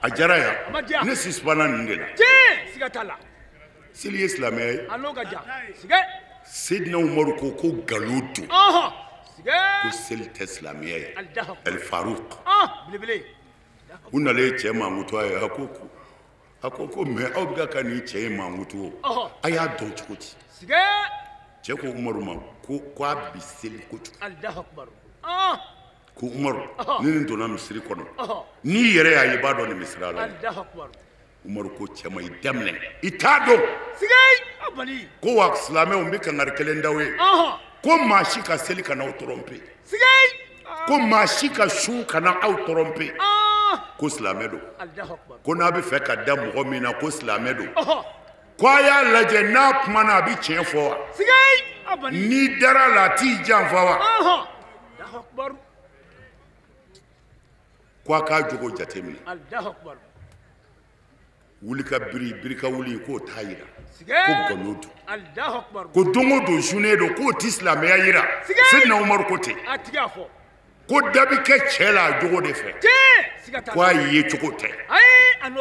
A diyara yan ne suspendra nin de la. Seli ye silamɛya ye. Seydina Umaru ko ko nkalon don. Ko seli tɛ silamɛya ye. El Farouk. U nalen cɛ mankutu a ye a ko mais aw bɛ ka nin cɛ in mankutu o. A y'a dɔn cogo di? Cɛ ko Umaru ma ko a bi seli kojugu. Ko Umaru ni nin donna misiri kɔnɔ n'i yɛrɛ y'a ye i b'a dɔn nin misiri la. Umaru ko cɛ ma i daminɛ i t'a dɔn. Ko wa silamɛw n bɛ kangari kelen d'aw ye. Ko maa si ka seli kana aw tromper. Ko maa si ka sun kana aw tromper. Ko silamɛ don. Ko n'a bɛ fɛ ka da mɔgɔ min na ko silamɛ don. Ko a y'a lajɛ n'a kumana a bɛ tiɲɛ fɔ wa? N'i dara a la a t'i janfa wa? Ko a k'a jogo jateminɛ. Wuli ka biri biri ka wuli k'o t'a yira. Ko nkalon don. Ko don o don journée don k'o ti silamɛya yira. Seydina Umaru ko ten. Ko da bɛ kɛ cɛ la a jogo de fɛ. Ko a ye cogo tɛ. N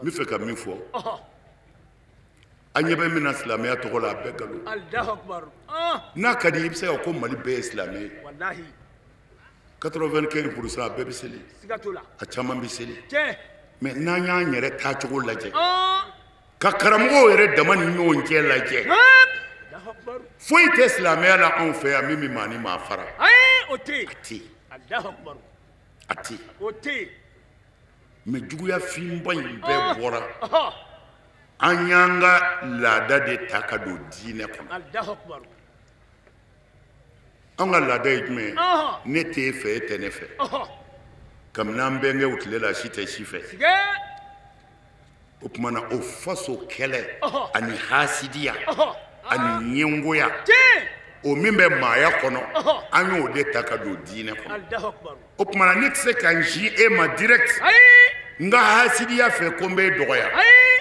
bɛ fɛ ka min fɔ an ɲɛ bɛ min na silamɛya tɔgɔ la a bɛɛ nkalon. N'a ka di i bɛ se ka ko Mali bɛɛ ye silamɛ ye. 95% a bɛɛ bɛ seli. A caman bɛ seli. Mais n'an y'an yɛrɛ taacogo lajɛ ka karamɔgɔw yɛrɛ dama ni ɲɔgɔn cɛ lajɛ foyi tɛ silamɛya la anw fɛ yan min bɛ maa ni maa fara. A tɛ yen. A tɛ yen. Mais juguya finba in bɛɛ bɔra an y'an ka laada de ta ka don diinɛ kɔnɔ. An ka laada ye jumɛn ye? Ne t'e fɛ e tɛ ne fɛ. Kabini an bɛnkɛw tile la si tɛ si fɛ. O tuma na o faso kɛlɛ ani hasidiya ani ɲɛngoya o min bɛ maaya kɔnɔ an y'o de ta ka don diinɛ kɔnɔ. O tuma na ne tɛ se ka n sin e ma direct n ka hasidiya fɛ ko n b'e dɔgɔya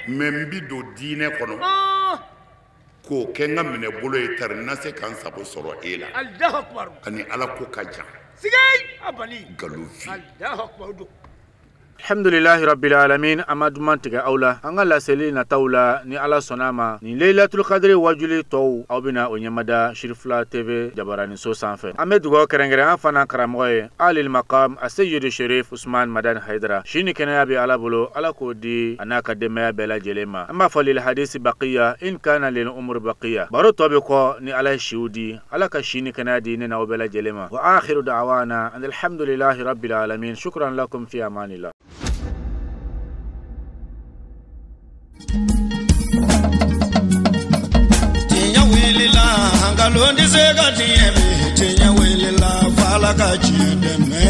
mais n bi don diinɛ kɔnɔ k'o kɛ n ka minɛbolo ye tari n na se ka n sago sɔrɔ e la. Ani Ala ko ka jan. Nkalonfin. Alhamdulillahi rabbil alamin an ma duman tigɛ aw la an ka laseli nataw la ni Ala sɔnna a ma nin Laylatul Qadri wajuli tɔw aw bɛna o ɲɛmada Sirifila TV jabaraninso sanfɛ. An bɛ dugawu kɛrɛnkɛrɛn an fana karamɔgɔ ye Alil Maqam Aseyidu Sherif Usman Madani Hayidara si ni kɛnɛya bɛ Ala bolo Ala k'o di a n'a ka denbaya bɛɛ lajɛlen ma. An b'a fɔ lil hadisi baqiya in kana lil umri baqiya baro tɔ bɛ kɔ ni Ala ye siw di Ala ka si ni kɛnɛya di ne n'aw bɛɛ lajɛlen ma. Wa akhiru da'wana alhamdulillahi rabbil alamin shukran lakum fi amanillah. Tiɲɛ wulila nkalon tɛ se ka tiɲɛ bi tiɲɛ wulila f'Ala ka tiɲɛ dɛmɛ.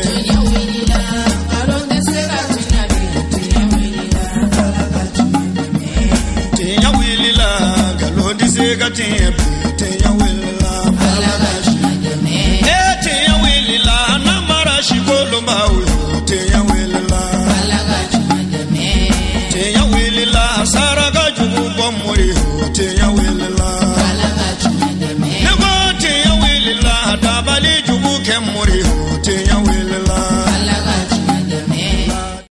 Tiɲɛ wulila nkalon tɛ se ka tiɲɛ bi tiɲɛ wulila f'Ala ka tiɲɛ dɛmɛ. Tiɲɛ wulila nkalon tɛ se ka tiɲɛ